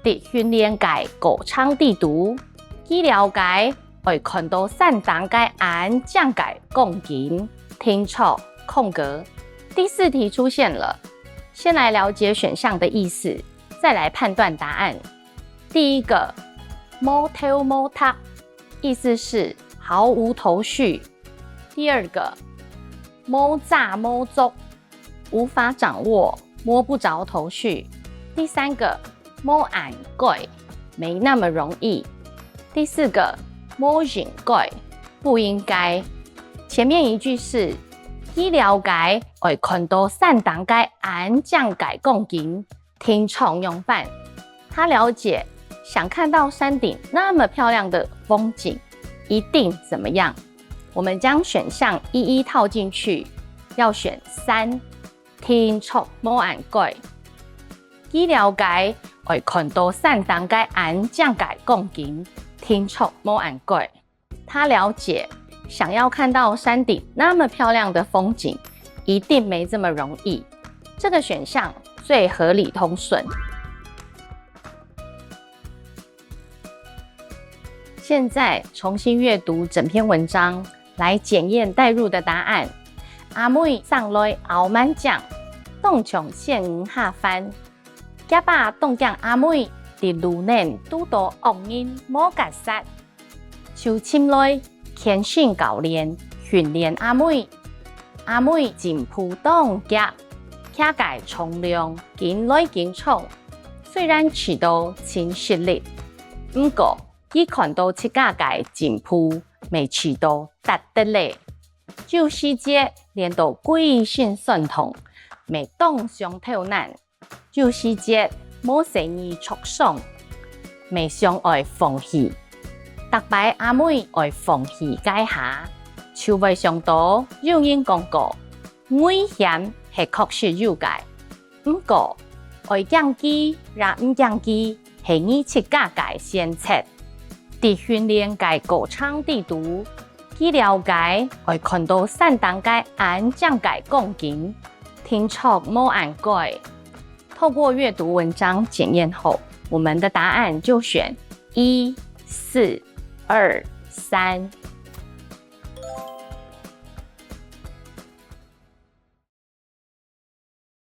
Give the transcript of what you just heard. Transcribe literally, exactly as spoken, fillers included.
佇訓練个過程裡肚，佢了解愛看到山頂个恁靚个光景，定著空格。第四題出現了，先來了解選項的意思，再來判斷答案。第一個，無頭無搭，意思是毫無頭緒。第二個，無掣無著，無法掌握，摸不著頭緒。第三個，無恁該，沒那麼容易。第四個，無應該，不應該。前面一句是，佢了解愛看到山頂个恁靚个光景，定著仰般。他了解，想看到山頂那麼漂亮的風景，一定怎麼樣。我們將選項一一套進去，要選三，定著無恁該。佢了解，愛看到山頂个恁靚个光景，定著無恁該。他了解，想要看到山頂那麼漂亮的風景，一定沒這麼容易。這個選項最合理通順。現在重新閱讀整篇文章，來檢驗帶入的答案。阿妹生來拗蠻靚，當像仙女下凡。厥爸當驚阿妹佇路頂堵到惡人無結煞，就尋來健身教練訓練阿妹。阿妹進步當遽，擎个重量緊來緊重，雖然試到盡吃力，毋過佢看到自家个進步，乜試到值得咧。有時節練到歸身痠痛，乜當傷頭難。有時節無細義著傷，乜想愛放棄。逐擺阿妹愛放棄該下，就會想到有人講過，危險係確實有个，毋過愛驚佢也毋驚佢，係你自家个選擇。佇訓練个過程裡肚，佢了解愛看到山頂个恁靚个光景，定著無恁該。透過閱讀文章檢驗後，我們的答案就選一、四、二、三。